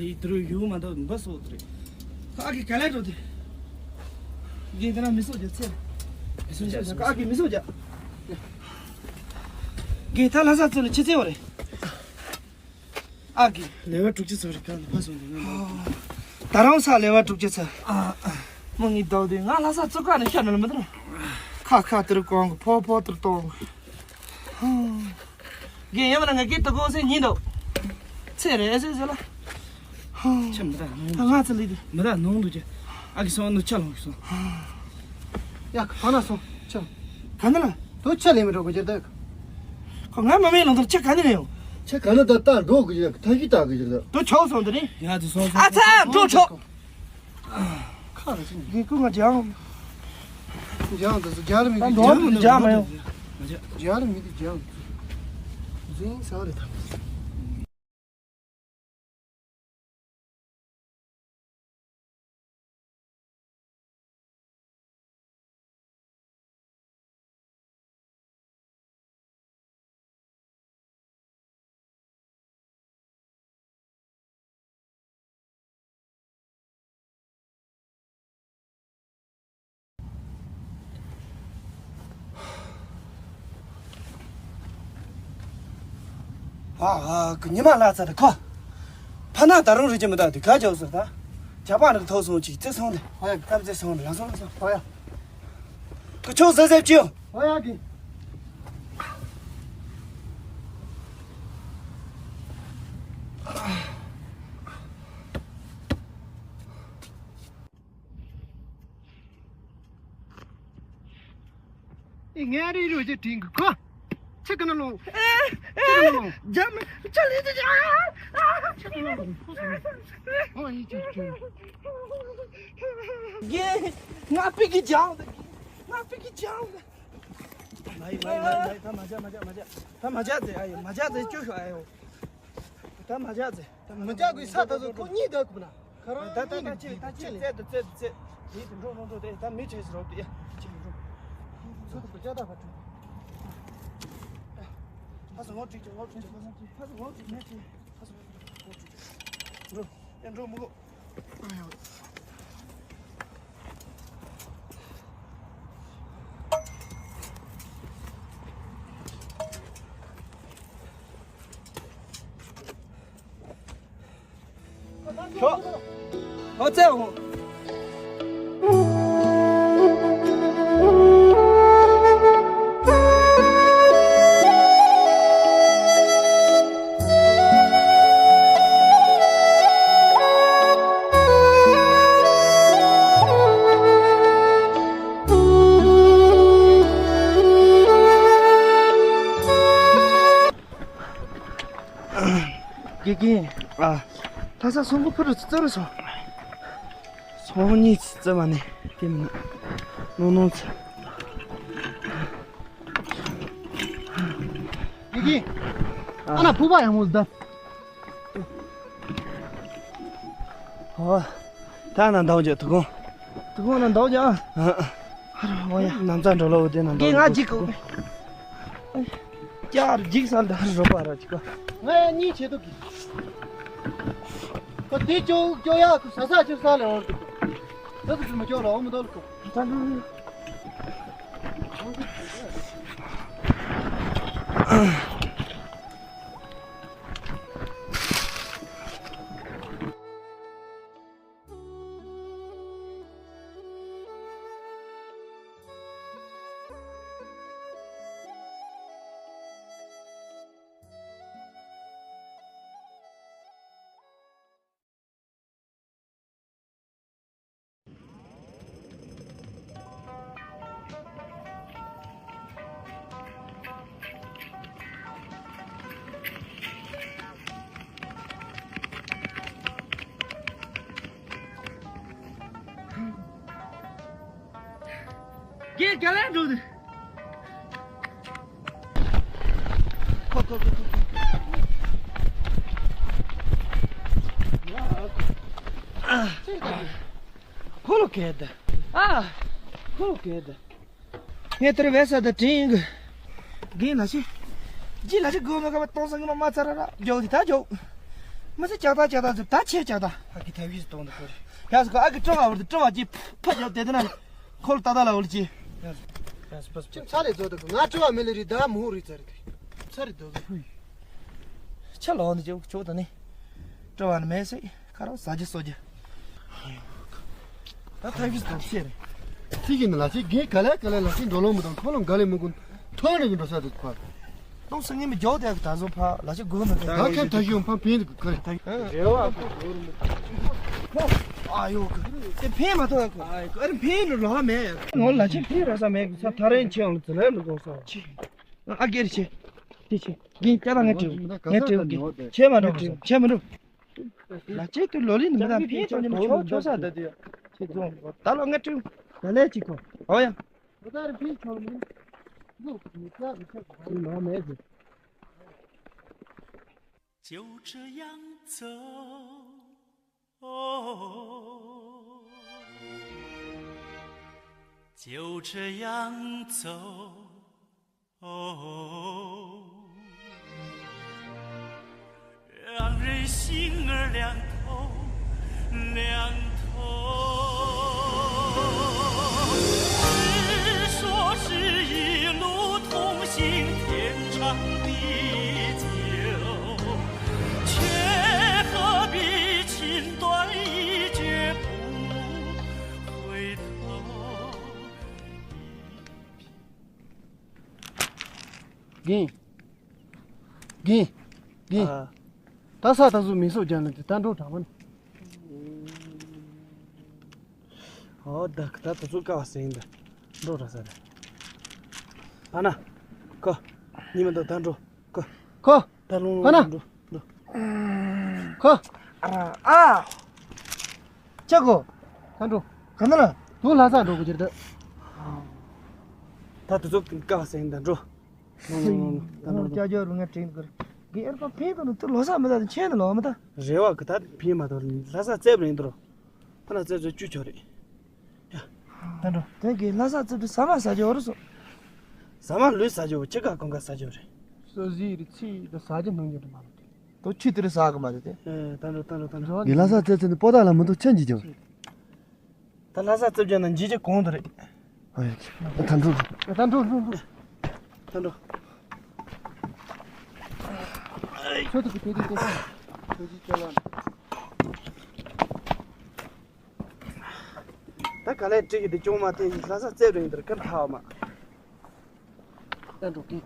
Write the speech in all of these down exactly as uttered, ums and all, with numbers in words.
ཡིག་དུར་ཡུག་མ་འདུག་འབུ་སོགས་དུར། ཨ་ཀི་ག་ལེ་འགྲོ་དེ། རྒན་དེ་ན་མི་སོགས་རྒྱ་ཚེ། མི་སོགས་རྒྱ་ཨ་ཀི་མི་སོགས་རྒྱ། རྒན་ད་ལྷ་ས་ཚུར་ལ་ཆི་ཚེ་བ་རེད། ཨ་ཀི། ལེ་བ་དྲུག་ཅུ་ཚོ་རེ་གང་ལ་ཕ་སོང་དེ་ང་། ད་རང་ས་ལེ་བ་དྲུག་ཅུ་ཚོ། མོ་ངའི་ཟློག་དེ་ང་ལྷ་ས་ཚུར་ཁ་ནས་ཤར་ནས་མི་འདུག་ཁ་ཁ་དུར་གོང་གི་ཕོ་ཕོ་དུར་གཏོང་། རྒན་ཡོད་མ་ན་ང་སྐད་དུ་གོ་སེ་ཉིན་འདུག་ཚེ་རེ་ཟེར་ཟེར་ལ། ཆེ་མི་ད་ང་ཚ་ལི་དུ། མི་ད་ནང་དུ་ཅེ། ཨ་ཀི་སོང་ནུ་ཆ་ལོང་གི་སོང་། ཡ་ག་ན་སོང་ཆ། ག་ན་ལ། དུ་ཆ་ལེ་མི་འགྲོ་གོ་ཅེར་ད། ཁོ་ང་མ་མེད་ལོང་དུ་ཆ་ག་ནི་མེད་ཡོང་། ཆ་ག་ན་ད་ད་འགྲོ་གོ་ཅེར་ད་ཞི་ད་གོ་ཅེར་ད། དུ་ཆོག་སོང་དུ་ནི། ཡ་དུ་སོང་སོང་། ཨ་ཚ་འགྲོ་ཆོག་ཁ་རེ་ཅིག་གི་ཀུ་ང་ལྗང་། ལྗང་དུ་སུ་ལྗང་རི་མི་ད་གི་འགྲོ་ལྗང་དུ་ལྗང་མ་ཡོང་། ལྗང་རི་མི་གི་ལྗང་། འཛིང་ས་རེ་ད། ཨ་ཨ་ཀི་ཉི་མ་ལྷག་ཚར་ཁོ། ཕ་ན་ད་རུང་རི་ཅན་མི་ད་དུ་ག་ཅོག་ཟེར་ད། ཇག་པ་ནི་ཐོག་སོང་ཅིག་ཙེ་སོང་དེ། ཧོ་ཡ། ཀམ་ཙེ་སོང་དེ་ལ་སོང་ལ་སོང་། ཧོ་ཡ། ཀི་ཆོག་ཟེར་ཟེར་ཅིའོ། ཧོ་ཡ་ཀི། ཨི་ངའི་རི་རུ་ཅི་དྲིན་གི་ཁོ། ཆི་ཀི་ན་ལོང་། ཆི་ཀི་ན་ལོང་། ཇམ། ཆ་ལི་ཅི་ཅི། ཆི་ཀི་ན་ལོང་། ཨོ་ཡི་ཅི་ཅི། རྒན། ང་པི་ཀི་ཇང་། ང་པི་ཀི་ཇང་། མ་ཡི་མ་ཡི་མ་ཡི་མ་ཡི། ད་མ་བྱ་མ་བྱ་མ་བྱ། ད་མ་བྱ་ཟེ་ཨ་ཡོ། མ་བྱ་ཟེ་ཅོ་ཤོ་ཨ་ཡོ། ད་མ་བྱ་ཟེ། མི་འཇག་གི་ས་ད་ཚོ་ཁོ་གཉིས་ད་ཁུབ་ན། ཁ་རང་ད་ད་ད་ཅི་ད་ཅི་ཙེ་ད་ཙེ་ད་ཙེ། ཡིད་དུ་འགྲོ་འགྲོ་འགྲོ་དེ་ད་མི་ཆེ་ཟེར་རོ་དེ་ཡ་ཅི་མི་འགྲོ། ཚོ་དུ་ཅ་ད་པ་ཏྲུ། ཕ་སོ་ངོ་ཀྲིག་ཅི་ངོ་ཀྲིག་ཅི་ཕ་སོ་ངོ་ཀྲིག་ནེ་ཅི་ཕ་སོ་ངོ་ཀྲིག་འགྲོ། ཡ་འགྲོ་མི་གོ། ཁྱོ། ཨོ་ཙེ་འོ། དགེ་རྒན། ཨ། ལྷ་ས་སོང་གོ་ཕུ་རུ་ཙི་རུ་སོང་། སོང་གཉིས་ཙི་མ་ནི་དེ་མིན་ནོ་ནོ་ཙི། དགེ་རྒན། ཨ་ན་ཕུ་བ་ཡང་མོ་ཟླ། ཨོ། ད་ན་འདའོ་ཇ་དུ་གོང་། དུ་གོང་ན་འདའོ་ཇ། ཨ། ཨ་ར་ཨོ་ཡ། ནམ་ཚ་འགྲོ་ལོ་དེ་ན་འདའོ་ཇ། ང་ཇི་གོ། ཀྱར་ཇིག་སལ་ད་རོ་པ་ར་ཅི་གོ། ང་ཡ་གཉིས་ཆེ་དུ་གི། ཁོ་དེ་ཅོ་ཅོ་ཡ་ཁོ་ས་ས་ཅོ་ས་ལ་འོར་དུ། ད་དུ་མ་ཅོ་ལ་འོ་མ་དོ་ལ་ཁོ། ད་འགྲོ། རྒན་རྒྱ་ལན་འགྲོ་དུ། ཁོ་ཁོ་ཁོ་ཁོ་ཁོ། ཁོ་ལོ་གེ་ད། ཨ། ཁོ་ལོ་གེ་ད། ངས་དེར་བས་ས་ད་དྲིན་གི། རྒན་ལ་ཤི། ཇི་ལ་ཤི་གོ་མ་ག་བ་གཏོང་ས་ངི་མ་མ་ཚ་ར་ར་མགྱོགས་དི་ད་མགྱོགས། མི་ཚེ་ལྕགས་ཐག་ལྕགས་ཐག་ཚུར་ད་ཆེ་ལྕགས་ཐག་ཨ་ཀི་ཐབས་ཤེས་གཏོང་དུ་ཁོ་རེ། ཡ་སོ་ཁོ་ཨ་ཀི་སྤྲོ་བ་བར་དུ་སྤྲོ་བ་ཅིག་ཕ་རྒྱབ་དེ་དེ་ན་ཁོ་ལ་ཏག་ཏག་ལ་འོལ་ཅི། ཡ་སོ་ཡ་སོ་པ་སོ་ཅི་ཚ་ལས་བཟོ་དུ་ང་སྤྲོ་བ་མི་ལ་རི་ད་མོ་རི་ཚ་རི་ཚ་རི་དོ་ཚ་ལོག་ནི་ཅོག་ཅོག་ད་ནི་སྤྲོ་བ་ནི་མེད་སེ་ཁ་རོག་ཟ་རྒྱུ་གསོ་རྒྱུ། ད་ཐབས་ཤེས་དོགས་ཤེས་རེད། ཚིག་གི་ནི་ལ་ཆེ་རྒན་ག་ལེ་ག་ལེ་ལ་ཆེ་འགྲོ་ལོང་མི་དང་ཁོ་ལོང་ག་ལེ་མི་དགོས་ཐོན་རེ་གི་འགྲོ་ས་དེ་ཕ། ཏོང་སེ་ངས་མི་རྒྱོག་དེ་ད་བཟོ་ཕ་ལ་ཆེ་དགོས་མི་དང་། ད་ཁྱེད་ཐབས་ཤེས་ཕ་ཕན་གི་ཁ་རེད། རེ་བ་ཨ་ཡོ་དེ་ཕན་མ་ཐོག་ཨ་རེ་ཕན་ནི་ལོག་མེད། ངོ་ལ་ཆེ་ཕན་ར་ས་མེད་ས་ཐ་རེན་ཆེ་ཡང་ལ་ཙི་ལེ་མི་དགོས་ས་ཆེ། ཨ་སྒེར་ཆེ། ཆེ་ཆེ་རྒན་སྐྱ་ད་ངས་དྲིའུ་ངས་དྲིའུ་རྒན་ཆེ་མ་འགྲོ་ཆེ་མ་འགྲོ། ལ་ཅེ་ཏུ་ལོ་ལི་ནི་མི་དང་ཕིའི་ཏོ་ཉི་མ་ཆོག་ཆོག་ས་ད་དུ་ཡ། ཁྱེད་ཚོ་ད་ལོ་ང་ཀྲུང་ད་ལས་ཅིག་གོ་ཨོ་ཡ། ད་རེ་ཕིའི་ཆོག་མི་འདུག་མི་ཚ་མི་ཚ་གོ་ནོ་མེད་ཟེར། 就这样走，哦，就这样走。 哦，让人心儿凉透，凉透。只说是一路同行，天长地久，却何必情断意，绝不回头。 རྒན། རྒན། རྒན། ཨ། ད་ས་ད་གཟུགས་མིན་སོགས་ཀྱང་ལ་དེ་ད་འགྲོ་དྲག་མ་ནི། ཨོ་ད་ད་ད་གཟུགས་དཀའ་བ་ཟེར་ཡིན་ད། འགྲོ་དྲག་ས་རེད། ཕ་ན། ཁོ། ཉི་མ་ད་ད་འགྲོ། ཁོ། ཁོ། ད་ལོང་ལོང་འགྲོ། འགྲོ། ཁོ། ཨ། ཨ། ཅག་གོ། ད་འགྲོ། ག་ན་ལ། དུ་ལྷ་ས་འགྲོ་གི་ཅིར་ད། ད་དུ་ཚོགས་ཀ་བ་སེང་ད་འགྲོ། ལོང་ལོང་ལོང་ལོང་ད་འགྲོ། ཅག་ཅག་རུ་ང་དྲན་གི་རེད། གི་ཨེར་པ་ཕིན་དུ་ནི་དུ་ལོ་ས་མི་ད་ཆེ་ནི་ལོ་མི་ད། རེ་བ་གི་ད་ཕིན་མ་དོ་ལྷ་ས་རྩེབ་རིང་དུ་རོ། ཕ་ན་རྩེབ་ཚོ་བཅུ་ཆོ་རེད། ཡ། ད་འགྲོ། དེ་གི་ལྷ་ས་རྩེབ་དུ་ཟ་མ་ཟ་ཅོ་རུ་སོ། ཟ་མ་ལུས་ཟ་ཅོ་ཁྱི་ཀ་གང་ཀ་ཟ་ཅོ་རེད། སོ་ཟི་རི་ཚི་ད་ཟ་ཅོ་སྣང་ཅོ་རེད་མ་རེད། དོ་ཆུ་དེ་རུ་ཟ་གི་མ་རེད་དེ། ཨེ་ད་འགྲོ་ད་འགྲོ་ད་འགྲོ། ངས་ལྷ་ས་རྩེབ་ཚེ་ནི་པོ་ཏཱ་ལ་མི་འདུག་ཆེན་གྱིས་ཀྱང་། ད་ལྷ་ས་རྩེབ་ཀྱང་ན་འཇིགས་ཀྱི་གོང་དུ་རེད། ཨ་ཡ་ད་འགྲོ། ད་འགྲོ་འགྲོ་འགྲོ། ད་འགྲོ། ཆོ་ཏུ་གི་དེ་དེ་དེ་ཆོ་ཅི་ཅོ་ལ། ད་ག་ལས་ཀྲིག་གི་དེ་ཅུང་མ་ཐེ་ཡིན་ལྷ་ས་རྩེབ་རིང་དུ་ཀར་ཐ་བ་མ། ད་འགྲོ་གི།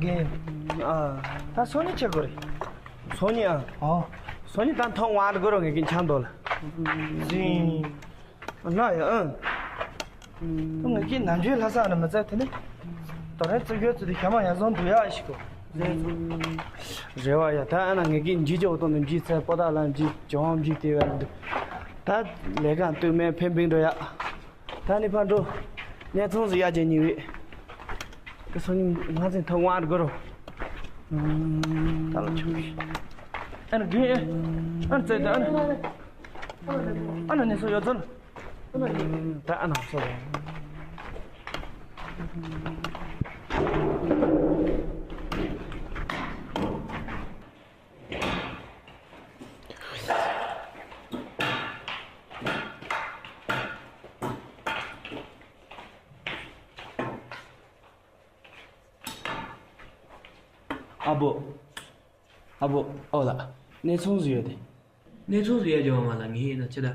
རྒན། ཨ། ད་སང་ཉིན་ཆེ་གོ་རེད། སང་ཉིན་ཨ། ཨོ། སང་ཉིན་ད་ཐོག་ང་ར་གོ་རོ་ངེད་ཀྱི་འཆམ་དོ་ལ། ཟིན། ལ་ཡ་ཨ། ངེད་ཀྱི་ནམ་རྒྱུན་ལྷ་ས་ནས་མི་ཚད་དེ་ནི། དོ་རེ་ཙི་གོ་ཙི་དེ་ཤ་མ་ཡ་བཟང་འདུག་ཡ་ཞིག་གོ། རེ་བ་ཡ་ད་ཨ་ན་ངེད་ཀྱི་འཇིགས་ཀྱི་འོ་ཏོ་ནི་འཇིགས་ཚད་པོ་ད་ལ་འཇིགས་ཅོང་འཇིགས་དེ་བས་འདུག་ད་ལས་ཀ་འདུག་མེད་ཕན་པིང་འགྲོ་ཡ། ད་ནི་ཕར་འགྲོ། གནས་ཚང་ཟིག་ཡར་རྒྱས་ཉེ་བས། ད་སང་ཉིན་ང་ཚོའི་ཐོག་དབང་དགོས་རོ། ད་ལོ་ཆུང་གི། ཨ་ནི་དགོས་ཨ། ཨ་ནི་བཙལ་ད་ཨ་ནི། ཨ་ནི་གནས་ཚང་ཡོད་ཚོད། ད་ཨ་ནི་ཚོ། ཨ་བོ། ཨ་བོ། ཨོ་ལགས། གནས་ཚང་ཟིག་ཡོད་དེ། གནས་ཚང་ཟིག་ཡོད་ཀྱི་བ་མ་ལ་ངས་ཡིན་ན་ཁྱེད་ད་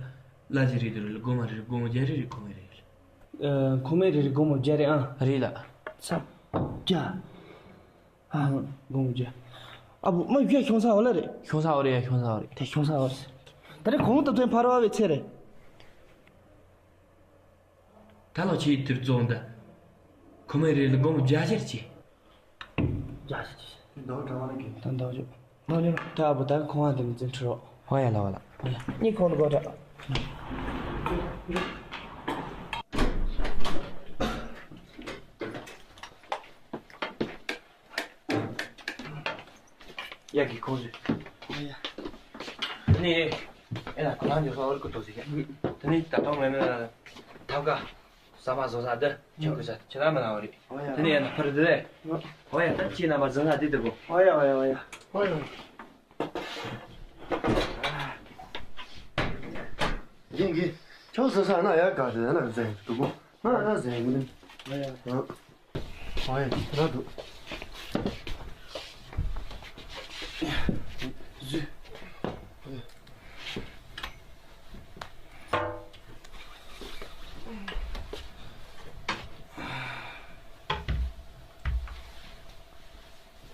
ལ་ཇི་རེད་དུ་རེད་ལ་སྒོར་མོ་རེ་རེ་སྒོར་མོ་བརྒྱ་རེ་རེ་ཁོ་མེད་རེད། ཨ། ཁོ་མེད་རེ་རེ་སྒོར་མོ་བརྒྱ་རེད་ཨང་། རེད་ལགས། ཚ། བརྒྱ། ཨ། སྒོར་མོ་བརྒྱ། ཨ་བོ་མ་ཡུལ་ཤོང་ས་འོ་ལ་རེད། ཤོང་ས་འོ་རེད་ཡ་ཤོང་ས་འོ་རེད། དེ་ཤོང་ས་འོ་རེད། ད་རེས་གོང་དུ་ཐོན་ཕར་བ་བའི་ཚེ་རེད། ད་ལོ་ཆེའི་དུར་རྫོང་འདི། ཁོ་མོའི་རེ་ལ་སྒོར་མོ་བརྒྱ་ཞིག་བྱས། བརྒྱ་ཞིག་བྱས། འདོགས་གྲང་བ་ལ་གི། ད་འདོགས་རྒྱུ། མ་ཉོ། ད་ཨ་བུ་ད་ཁོང་བ་འདི་མི་འཛིན་ཁྲི་རོགས། ཧོ་ཡ་ལ་བ་ལ། ཧོ་ཡ། གཉིད་ཁོང་དུ་གོ་དྲག་ཡ་གི་ཁོང་ཚོས། ཨ་ཡ། དེ་ནས་ཨེ་ན་ཁོ་རང་ཚོ་ཧོར་གི་ཏོག་ཙམ་ཡ། དེ་ནས་ད་དུང་ངས་ནི་ཐབ་ཀ་ཟ་མ་བཟོ་ས་འདི་ཁྱོད་ཀྱི་ས་ཁྱེད་རང་མ་ན་བ་རེད། ཨ་ཡ། དེ་ནས་ཡ་ན་ཕར་འདི་རེད། ཨ་ཡ། ད་ཁྱེད་རྣམ་པ་བཟོ་ས་འདི་འདུག་གོ། ཨ་ཡ་ཨ་ཡ་ཨ་ཡ། ཨ་ཡ། ཡིན་གི། ཁྱོད་བཟོ་ས་ན་ཡ་ག་རེ་ན་ཟེར་འདུག་གོ། ང་ལ་ཟེར་གི་ནི། ཨ་ཡ། ཨ། ཨོ་ཡ། ར་འདུག་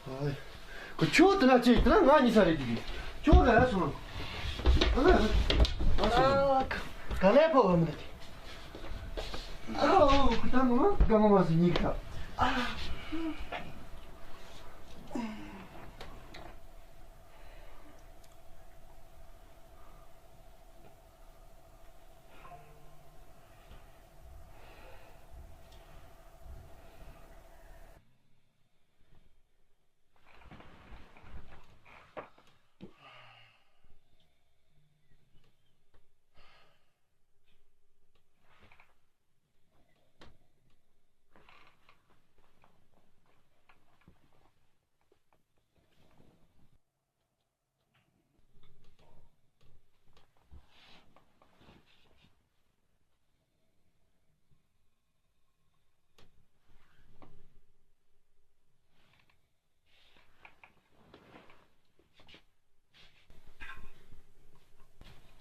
ཨོ་ཡ། ཁྱོད་དེ་ན་ཅིག་དེ་ན་ང་གཉིས་ས་རེད་དེ། ཁྱོད་ག་ར་སོང་། ཨ་ལ། ཨ་སོང་། ག་ལས་ཕོ་བ་མི་འདུག་ཨ་ཨོ་ཁུ་ད་ངོ་མ་ག་ངོ་མ་སུ་གཉིས་ཀ།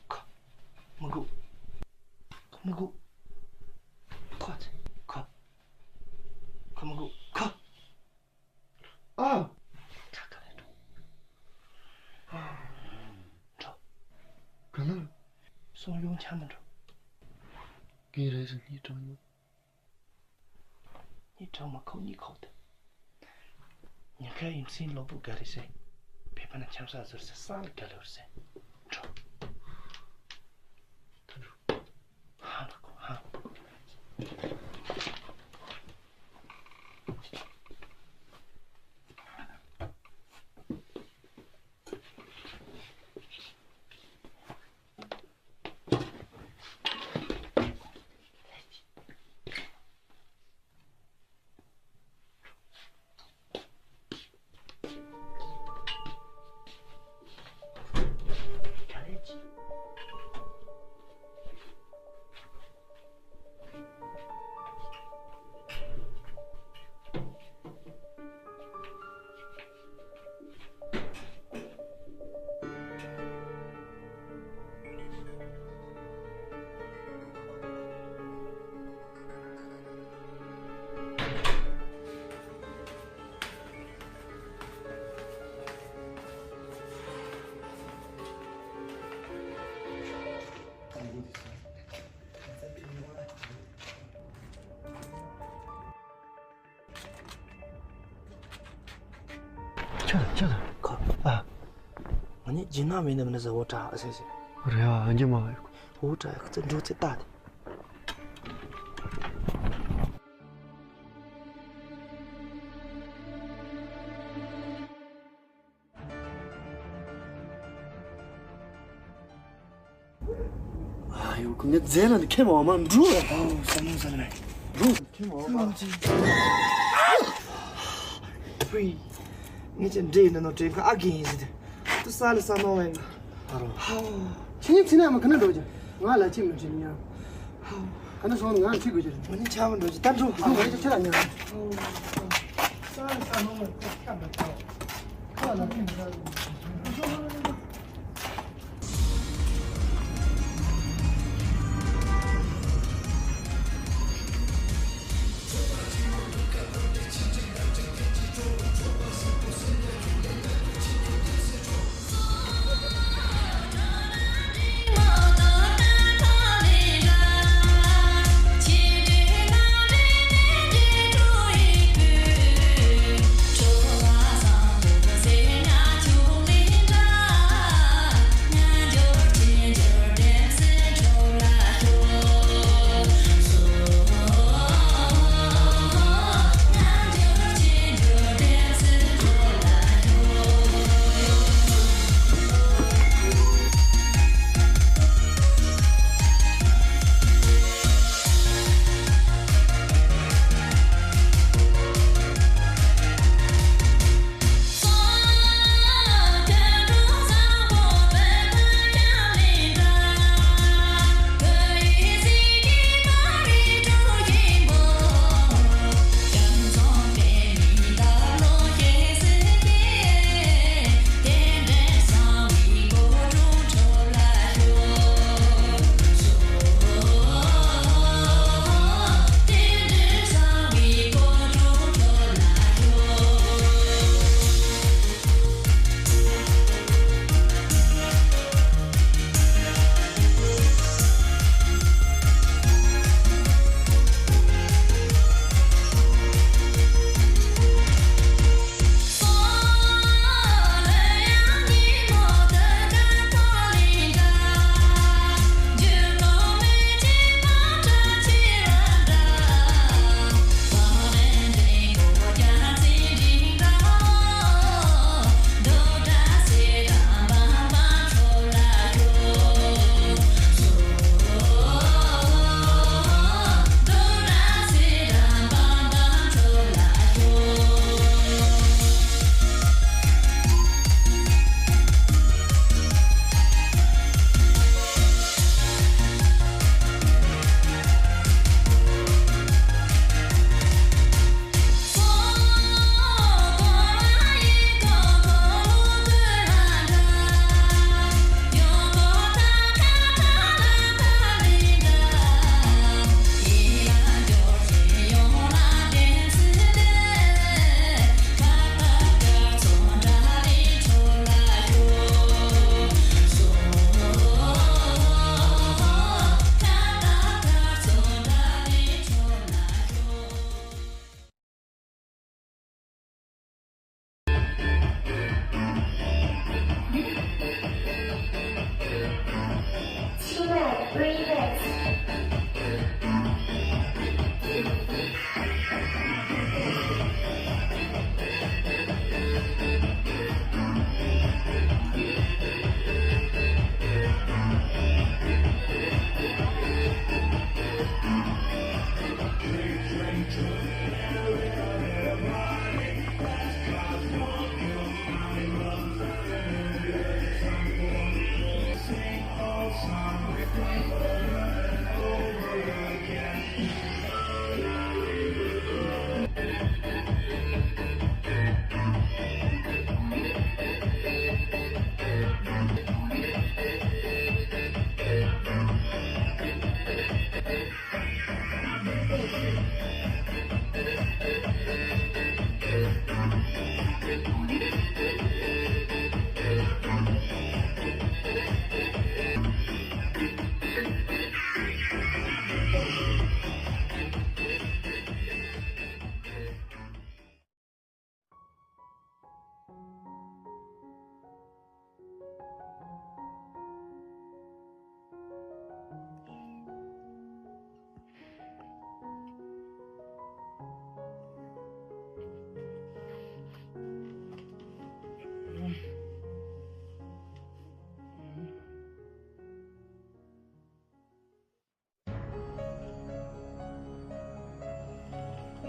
ཁ། མི་དགོས། ཁ་མི་དགོས། ཁ་ཚ། ཁ། ཁ་མི་དགོས། ཁ། ཨ། ཁ་ག་ལེ་འགྲོ། འགྲོ། ག་ལེ། སོང་ཡོང་ཆ་མི་འགྲོ། གིན་རེ་ཟིན་ནི་གྲང་ཡོད། ཉི་གྲང་མ་ཁོག་ཉི་ཁོག་ཏུ། ཉི་ཁ་ཡིན་སྲིད་ལོ་བུ་ག་རེ་ཟེ། བེ་པ་ན་འཆམ་ས་ཟུར་ཟེ་ས་ལ་ག་ལེ་བར་ཟེ། འགྲོ། ད་འགྲོ། ཧ་ལ་ཁོ་ཧ། ཁྱོད་ཁྱོད། ཁོ། ཨ། ང་ནི་ཇི་ན་མི་ནམ་ན་ཟ་འོ་ཏྲ་ཨ་སེ་སེ། རེ་བ་ཨ་འཇི་མ་བ་ཡོད། འོ་ཏྲ་ཨ་ཁ་ཚ་འགྲོ་ཚེ་ལྟ་དེ། ཨ་ཡོ་ཁོ་ངས་རྫས་ལ་འདི་ཁྱེར་མ་བ་མ་འགྲོ་བས། ཨོ་ས་མོ་ས་ལ་འགྲོ། ཁྱེར་མ་བ་མ། ཧྥི། ངས་ཅན་འདྲེ་ཡིན་ན་ནོ་དྲན་ཁ་ཨ་རྒན་ཡིན་ཟེར་ཏེ། ཏུ་ས་ལ་ས་མ་བས་ང་། ཨ་རོ། ཧའོ། ཁྱེད་ཉིད་ཚི་ནས་མ་ག་ན་འགྲོ་ཅན་ང་ལ་ཁྱེད་མི་ཁྱེད་ཉ། ཧའོ། ག་ན་སོང་ང་ཁྱེད་དགོས་ཅན། ང་ནི་ཆ་མ་འགྲོ་ཅན་ད་འགྲོ། ཨ་ང་ཁྱེད་ཁྱེད་ལ་ཉ། ཧའོ། ས་ལ་ས་མ་བས་ཁྱེད་ཁྱེད་ལ་ཁྱེད་ལ་ཁྱེད་ལ།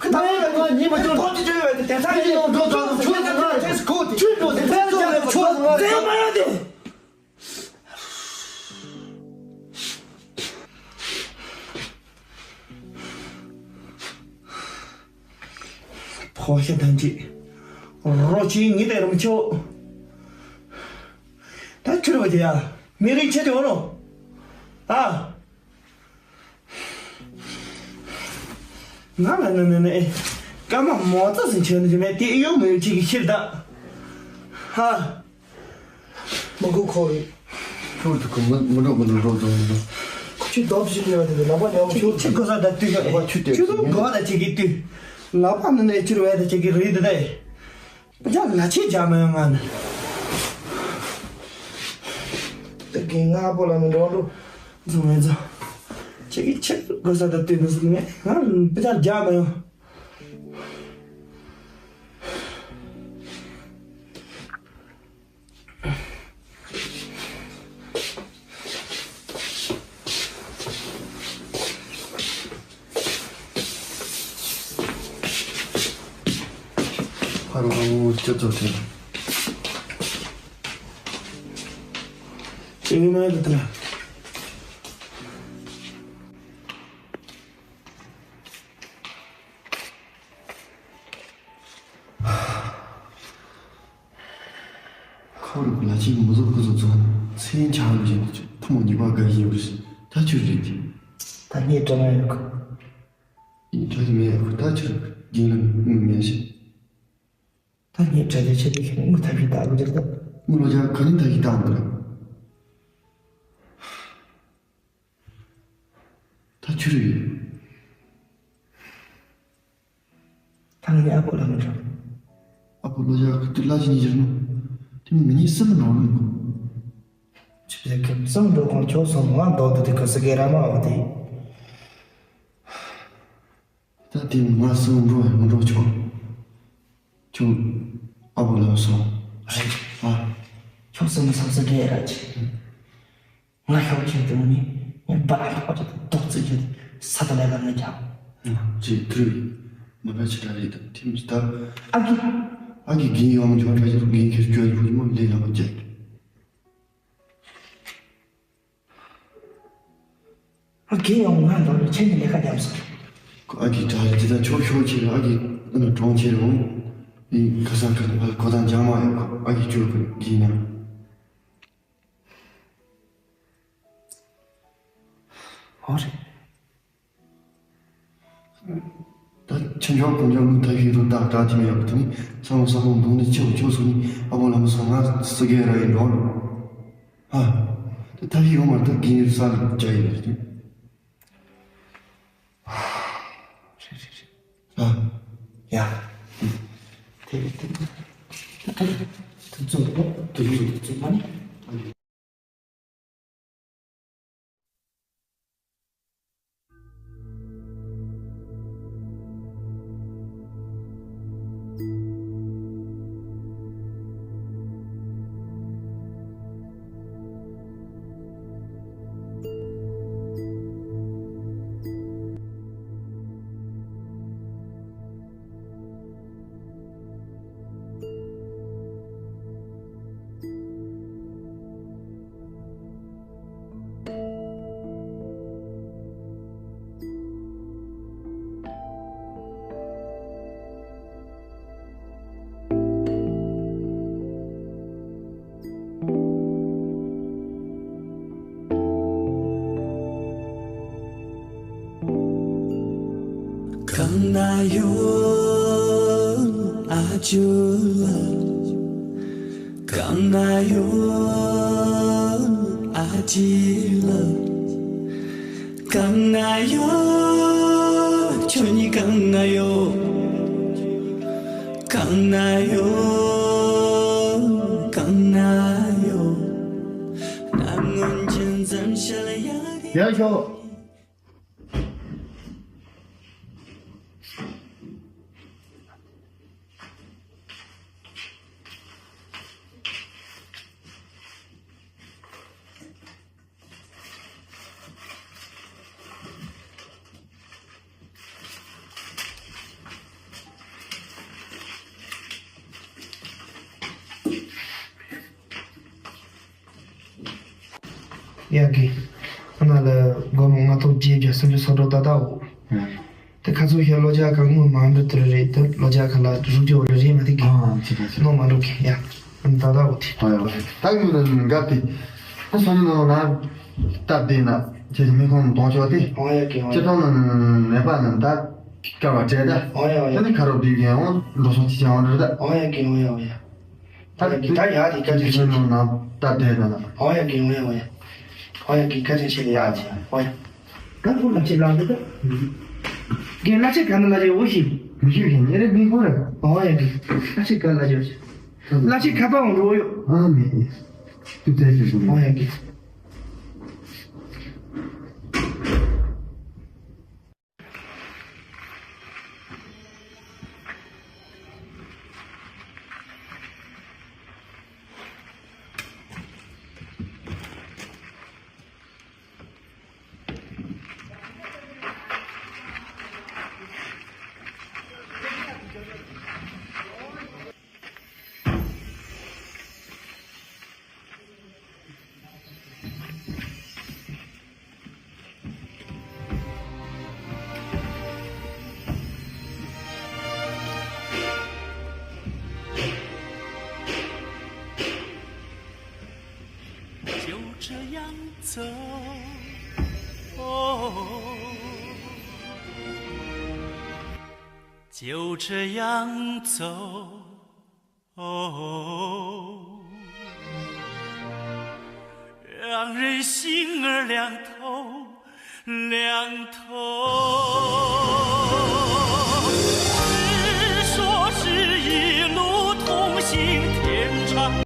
ཁོ་ད་ཡོད་པའི་ཉིན་མ་ཅོར་ཐོབ་ཀྱི་ཅོ་ཡོད་པའི་དེ་ས་ཡིན་ནོ་འགྲོ་ཙང་ཆོས་ཟེར་ང་རེད། ཆོས་གོ་དེ་ཆོས་འགྲོ་ཟེར་ཆོས་ཟེར་ཆོས་ཟེར་ཆོས་ཟེར་ང་རེད། ཟེར་མ་ཡོང་དེ། ཕོ་ཤ་ཐམས་ཅད་རོ་ཆེན་ཉི་ལྟར་རིང་ཆོག་ད་ཁྱོད་རོ་དེ་ཡ་མི་རིགས་ཆེ་དེ་འོ་ནོ། ཨ། ང་ལ་ནི་ནི་ནི་ཨེ། སྐར་མ་མོ་ཙ་ཟིན་ཆེན་ནི་མེད་དེ་ཨེ་ཡོང་མི་ཡོད་ཅིག་གི་ཕྱིར་ད། ཧ། མ་གུ་ཁོ་ཡིན། ཁྱོད་དུ་ཁོ་མི་མི་འགྲོ་མི་འགྲོ་འགྲོ་འགྲོ་འགྲོ། ཁོ་ཆུ་རྡོབ་ཞིག་ལས་བ་དེ་ལ་ལག་པ་ཉམས་ཆུ། ཆུ་གོ་ས་ད་དུས་ཤ། ལག་པ་ཆུ་དེ་ཆུ་ལུག་གོ་ད་ཅིག་གི་དུས། ལག་པ་ནི་ནི་ཆུར་བས་ད་ཅིག་གི་རིགས་དེ་ད། ཅག་ལ་ཆེ་རྒྱ་མ་ཡོང་ང་ནི། ད་གིན་ང་པོ་ལ་མི་འགྲོ་འགྲོ། ཛུ་མེ་ཛུ། ཁྱེད་ཀྱིས་ཁྱེད་དགོས་ས་ད་ལྟོས་མི་ཟིན་ངས་ང་པི་ཅག་རྒྱ་མ་ཡོང་། ཕར་འོང་སྤྱི་ཚོགས་ཆེན། ཅི་ཡིན་ན་ཡོད་དེ་ལ། ཁོ་རུ་ལ་ཅིག་མི་བཟོ་ཁོ་ཚོ་ཚོ་མཚན་ཆགས་ལ་བཞིན་དུ་བྱུང་། ཁོང་ཉི་མ་དགའ་ཡིན་རེད། ད་ཆུ་རེད། ད་ངས་དྲན་ཡོད་གི། ཡིན་ད་མེད་ཡོད་གི། ད་ཆུ་རྒན་ལ་མི་མེད་ཞིག་ད་ངས་དྲན་དེ་ཆེ་དེ་ཁྱེད་ངུ་ཐབས་ཤིག་ད་གི་རེད་ད། ངུ་ལོ་རྒྱ་ག་ནས་ཐབས་ཤིག་བཏང་གི་རེད། ད་ཆུ་རེད། ད་ང་ནི་ཨ་ཕོ་ལ་མི་འགྲོ། ཨ་ཕོ་ལོ་ཡག་གི་ལ་ཅི་ཉི་ཇིར་ནོ། དེ་མི་ཉིས་སུམ་འགྲོ་ནོ། ཆི་ཟེར་གི་སུམ་འགྲོ་གང་ཆོག་སོང་ང་མདོག་དུ་དེ་གི་སི་གེ་ར་མ་འོ་དེ། ད་དེ་མི་ང་སུམ་འགྲོ་ཡང་མི་འགྲོ་ཆོག་ཆུ་ཨ་ཕོ་ལ་སོང་། ཨ། ཆོག་སུམ་སུམ་སི་གེ་ར་ཆི། ང་ཤོག་ཆེན་དུ་ནི་ངས་འབའ་ཐོག་ཅིག་ཏུ་རྫོགས་ཚིག་གི་ས་དུ་ལས་ལ་ངས་ཀྱང་། ཅེས་ཁྲུས། ནུས་པ་ཆེ་དྲགས་རེད་དམ་ཐིམ་སྟབས། ཨ་ཀི། ཨ་ཀི་རྒན་ཡོང་འཇོག་དྲ་ཞིག་རྒན་ཁྱེར་སྐྱོད་ཕུག་མོ་ལས་ལ་མ་བཅད། ཨ་རྒན་ཡོང་ང་འདོར་ནས་ཁྱེད་ཀྱི་ལས་ཀ་རྒྱབ་སོང་། ཨ་ཀི་དྲ་རེད་དེ་ད་ཆོག་ཤོག་ཆེ་རེད། ཨ་ཀི་ཨ་ན་གྲོང་ཆེ་རེད་འོང་། ཨི་ཁ་ས་ཁ་ན་ཕ་གོ་ད་འཇང་མ་ཡོད་ཨ་ཀི་ཅོ་གི་རྒན་ཡང་། ཨོ་རེད། ད་ཆུ་འཇོག་གོ་འཇོག་མི་ཐ་ཤི་རུ་ད་གྲ་ཐི་མི་ཡག་ཐུ་ནི་ས་མོ་ས་མོ་འདུག་ནི་ཆེ་བ་ཆོ་སུ་ནི་ཨ་བོ་ལ་མ་སོང་ང་སི་གེ་ར་ཡི་འགྲོ། ཨ། ད་ཐ་ཤི་ཡོང་མ་ཐུ་གི་ས་ལ་ཇ་ཡི་རེད། ཨ། ཡ། དེ་རེད་དེ་རེད། དུ་ཚོད་དུ་ཚོད་དུ་ཚོད་མ་ནི། གང་ན་ཡོད་ཨ་ཅོ་ལགས། གང་ན་ཡོད་ཨ་ཅེ་ལགས། གང་ན་ཡོད་ཁྱོད་གཉིས་གང་ན་ཡོད། གང་ན་ཡོད་གང་ན་ཡོད། ནམ་སྔོན་ཅན་ཙམ་ཤ་ལ་ཡ་གི། ཡ་ཤོག་ཡ་གི། ཁོ་ན་ལ་སྒོར་མོ་ལྔ་སྟོང་བརྒྱད་བརྒྱ་སུམ་ཅུ་སོ་དྲུག་ད་ལྟ་འོ། ཨ། དེ་ཁ་ཚུགས་ཤར་ལོ་ཇ་ཁ་ངོ་མ་འགྲོ་དུ་རེད་དུ་ལོ་ཇ་ཁ་ལ་རུག་ཅོ་རེ་རེ་མ་ཐིག་གི། ཨ་ཅི་ད་ཅི། ནོ་མ་འགྲོ་གི་ཡ། ད་ད་འོ་དེ། ཨ་ཡ། ད་ཡོད་ན་འགབ་དེ། ད་སོ་ནི་ནོ་ན་སྟབས་བདེ་ན་ཁྱེད་མི་ཁོང་གཏོང་ཆོག་དེ། ཨ་ཡ་གི་ཨ་ཡ། ཅི་ཐོང་ན་མེད་པ་ན་ད་སྐར་བ་བྲལ་ད། ཨ་ཡ་ཨ་ཡ། ད་ནི་ཁ་རོག་བསྡུས་གི་ཡང་འགྲོ་སོང་ཅི་བྱ་བ་འགྲོ་ད། ཨ་ཡ་གི་ཨ་ཡ་ཨ་ཡ། ད་ད་ཡ་དེ་ག་ཅི་ཆེ་ནོ་ན་ད་དེ་ན་ན། ཨོ་ཡ་གི་ཨོ་ཡ་ཨོ་ཡ། ཨོ་ཡ་གི་ག་ཅི་ཆེ་ཡ་ཅི་ཨོ་ཡ། ད་ཁོ་ལ་ཅི་ལ་འདི་ད། གི་ལ་ཅི་ག་ན་ལ་ཅི་འོ་ཞི། མི་ཞུ་གི་ཉེ་རེ་མི་ཁོ་ར། ཨོ་ཡ་གི་ལ་ཅི་ག་ལ་ཅི་འོ་ཞི། ལ་ཅི་ག་པ་འོ་རོ་ཡོ། ཨ་མི། ཏུ་ཏེ་ཞུ་ཨོ་ཡ་གི། 走，哦，就这样走。哦，让人心儿凉透，凉透。